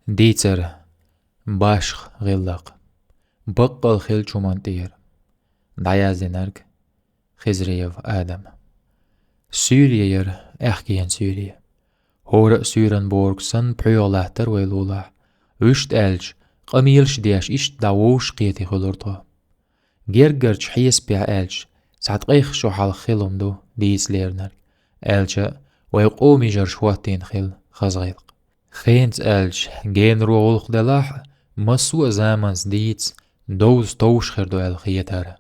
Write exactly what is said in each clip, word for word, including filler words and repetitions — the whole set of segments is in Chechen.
Дийцар. Башха гӀиллакх. Баккъал хиллача хӀуман тӀера. ДӀаяздинарг. Хизриев Адам. Суьйре яр, аьхкенан суьйре. ХӀора а суьйран бӀаргаш санна пхьоьгӀа латтар вай лулахь. Вуьшта аьлча, къамелаш деш иштта дӀа вовшах кхетий хуьлура тхо. Гергарчу хьесапехь аьлча, цхьа ткъех шо хьалха хилла хӀума ду дийца леринарг, аьлча а, вай къоман йижарша хӀоттийна хилла хаза гӀиллакх. Хенаца аьлча, генаро гӀуллакх делахь а, массо а заманца дийца, довза товш хир ду аьлла хетара.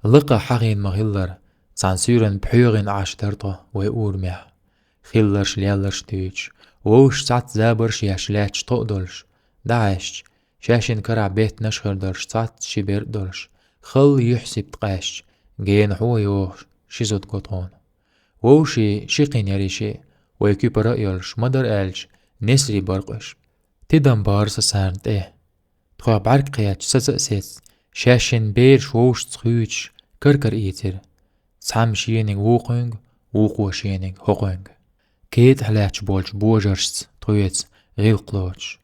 Лакхахь хьахийна ма-хиллара, цхьана суьйранна пхьоьгӀина Ӏаш дара тхо вай урамехь. Хилларш-лелларш дуьйцуш, вовшашца цхьацца забарш еш лаьтташ тхо а долуш, дӀахьаьжча, шаьшшинна карахь беттанаш а хир долуш, цхьацца ши бер а долуш, халла юьхь-сибат къаьсташ, генахьо а йохуш, ши зуда го тхуна. Вовшийн ши кхин яра шиъ, вай куьпара а йолуш, ма-дарра аьлча, несарий бара-кх уьш. Тидам бахара сан царна тӀе. Тхох бӀаьрг кхетча, саца а сецна, шаьшшинна бераш вовшашца хуьйцуш, кар-кара ийцира. Цхьамма шениг вукхуьнга, вукхо шениг хӀокхуьнга. КетӀахь лаьтташ болчу божаршца тхоьца гӀиллакх лоцуш.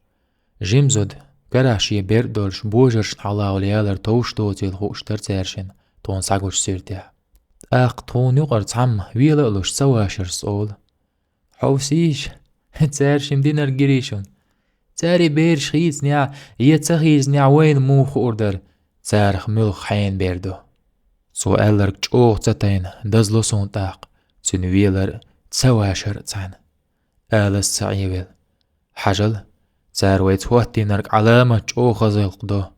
Жима зуда, карахь шен бер а долуш, божаршна хьалха ялар товш доцийла хууш дара цаьршинна тхуна схьагучу суьртехь. ТӀаккха тхуна юкъара цхьамма вела а луш ца вашара ас олу: «Хьовсийша, цаьршимма динарг гирий шуна? Цаьрий бераш хийцинехь, я ца хийцинехь, вайна муха хуур дара, царах муьлха хьенан бер ду?» Цо аьлларг чӀогӀа ца тайна дазло суна тӀаккха, цуьнан велар а, ца вашар а цхьаьна. Алас ца Ӏевелла: «Хьажал, цара вайца хӀоттийнарг Ӏаламат чӀогӀа хаза гӀиллакх до».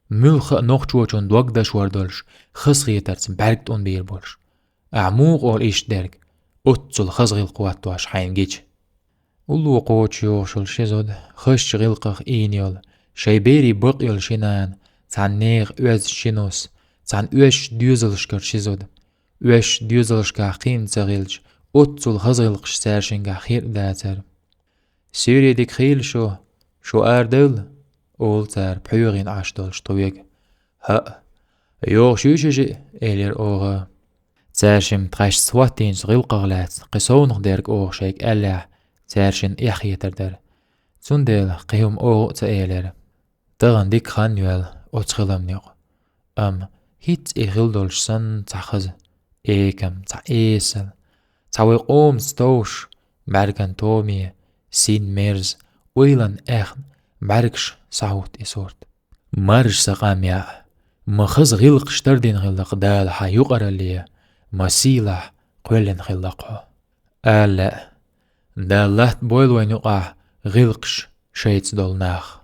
Муьлхха а нохчочун дог дашор долуш, хазахетарца бӀаьрг тӀунбийр болуш. Ахьа муха олу иштта дерг, оццул хаза гӀиллакх хӀоттош хьайна гича? Улло кхочуш йогӀуш йолу ши зуда, хазачу гӀиллакхах ийна йолу, шайн берийн бакъ йолу ши нана, цхьана нехан оьзда ши нус, цхьана оьшучу доьзалшкара ши зуда. Оьшучу доьзалшкахь кхин а ца хилча, оццул хаза гӀиллакхаш цаьршингахь хир а дацара. «Суьйре дика хийла шу, шу арадевлла?» — олу цара, пхьоьгӀина Ӏаш долуш тхоьга. «ХӀаъ, йогӀуш юй шу жиъ», — элира оха. Цаьршимма тхаьшца хӀоттийначу гӀиллакхах лаьцна кхин совнаха дерг оха шайга аьллехь, цаьршинна эхь хетар дара. Цундела кхин хӀума оха а ца элира. Тахана дика хан йоьлла оцу хиламна юкъа. Амма хӀинцца и хилла долуш санна цхьа хаза, экам, цхьа эсала, цхьа вай къомаца товш, бӀаьрган томе, син мерза, ойланна аьхна, бӀаьргаш схьахӀутту и сурт. Маржа сан къам яа, ма хаза гӀиллакхаш тардина хилла-кх Дала хьан юкъаралле, ма сийлахь кхоьллина хилла-кх хьо. Ала лаьа, Дала латтабойла вайна юкъахь гӀиллакхаш шайца долу нах.